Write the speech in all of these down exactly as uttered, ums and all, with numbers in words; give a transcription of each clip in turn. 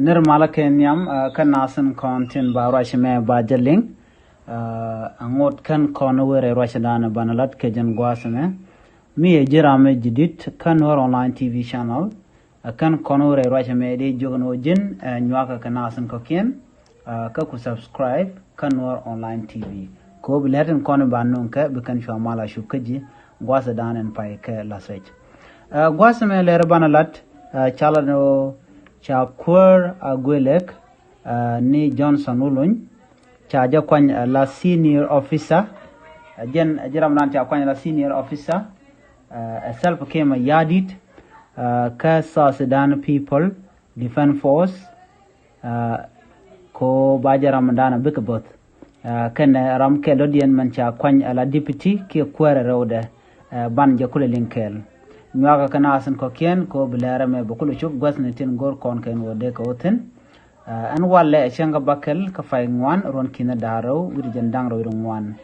Nir malä kɛ nhiam, ah, kä nasin kɔn tin ba ruac mɛ ba jɛ liŋ. Ah, aŋot kän kɔn wä rɛy ruac dan banɛ lat kɛ jɛn gua̱a̱th mɛ. Mi ɛ ji̱ ram mɛ jidit kä Nuer Online T V channel. Ah, kän kɔn wä rɛy ruac mɛ di jiök ni wä ji̱n, ah, nyuakä kɛ nasin kɔ̱kiɛn. Ah, kä ku subscribe kä Nuer Online T V. Kɛ wä bi lɛr tin kɔn ba nuŋ kɛ bi kɛn cua mal a cup kä ji̱ gua̱a̱th dan ɛn pay kɛ lath wec. Ah, gua̱a̱th mɛ lɛr banɛ lat, ah, ca lat ni wä ca kuäär a guilek, ah, ni Johnson Wuluny, ca jɛ kuany, ah, la senior officer, ah, jɛn, ah, ji̱ ram dan ca kuany la senior officer, ah, ɛ Salva Kiir Mayardit, ah, kä South Sudan People Defense Force, ah, ko ba jɛ ram dan a bikɛ both. Ah, kɛnɛ ram kɛl dɔ̱diɛn mɛn ca kuany a la deputy kiɛ kuäärɛ rɛwdɛ, ah, ban jɛ kulɛ liŋ kɛɛl. Nyuakä kɛ nasin kɔ̱kiɛn ko bi lɛrɛ mɛ bɛ kulɛ cop gua̱thni tin go̱r kɔn kɛn wä dee kɛ wä thi̱n. Ah, ɛn walɛ ɛ cäŋ kä bäkɛl kä pay ŋuan ruɔ̱n ki̱n da̱ŋ rɛw wi̱cdɛ jiɛn da̱ŋ rɛw wi̱cdɛ ŋuan.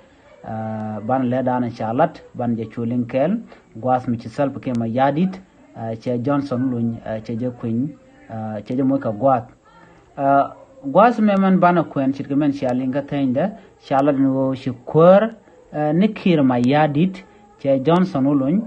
Ah, ban lɛ da̱a̱n ca lat ban jɛ cu liŋ kɛɛl gua̱a̱th mi ci Salva Kiir Mayardit, ah, cɛ Johnson Wuluny, ah, cɛ jɛ kui̱ny, ah, cɛ jɛ moc kɛ gua̱a̱th. Ah, gua̱a̱th mɛ mɛn banɛ kuɛn ce̱tkɛ mɛn cia liŋ kä thɛnydɛ ca lat ni ɣöö ci kuäär, ah, ni Kiir Mayardit cɛ Johnson Wuluny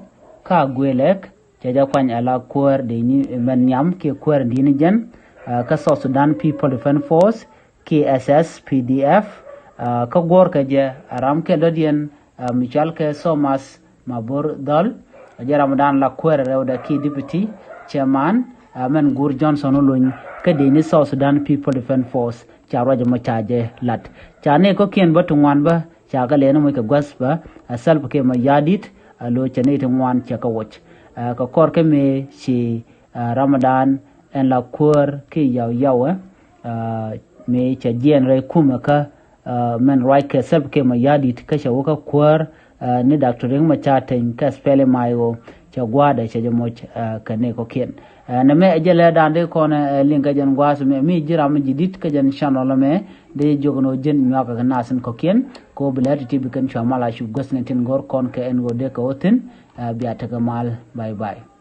kä a guilek, cɛ jɛ kuany a la kuäär dee ni mɛn nhiam kiɛ kuäär dee ni jɛn, ah, kä South Sudan People Defense Force kiɛ S S P D F, ah, kä guɔ̱ɔ̱r kɛ jɛ a ram kɛl dɔ̱diɛn, ah, mi cɔal kɛ Thomas Mabor Dhɔl, a jɛ ram dan la kuäär rɛwdɛ kiɛ deputy chairman, ah, mɛn guur Johnson Wuluny kä dee ni South Sudan People Defense Force ca ruac mɔ ca jɛ lat. Ca ni kɔ̱kiɛn bä ti ŋuan bä ca kɛ lɛn moc kɛ gua̱th bä, ah, Salva Kiir Mayardit, ah, lo̱c cɛ ni ti ŋuan cɛ kɛ woc. Ah, kɛ kɔr kä mëë ci, ah, Ramadan ɛn la kuäär ki yaw yawɛ, ah, mëë cɛ jiɛn rɛy kumɛ kä, ah, mɛn ruac kɛ Salva Kiir Mayardit kä cɛ wä kä kuäär, ah, ni Doctor Riek Machar Teny kä SPLM IO cɛ gua̱a̱dɛ cɛ jɛ moc, ah, kɛ ni kɔ̱kiɛn. Ah, nɛ mɛ ɛ jɛ lɛ da̱a̱n di kɔn, ah, liŋ kä jɛn gua̱a̱th mɛ mi ji̱ ram mi ji̱ dit kä jɛn channel mɛ di jiök ni wä ji̱n nyuakä kɛ nasin kɔ̱kiɛn. Kɛ wä bi lɛ ti ti bi kɛn cua mal a cup gua̱thni tin go̱r kɔn kɛ ɛn wä dee kɛ wä thi̱n, ah, bia tekɛ mal. Bye bye.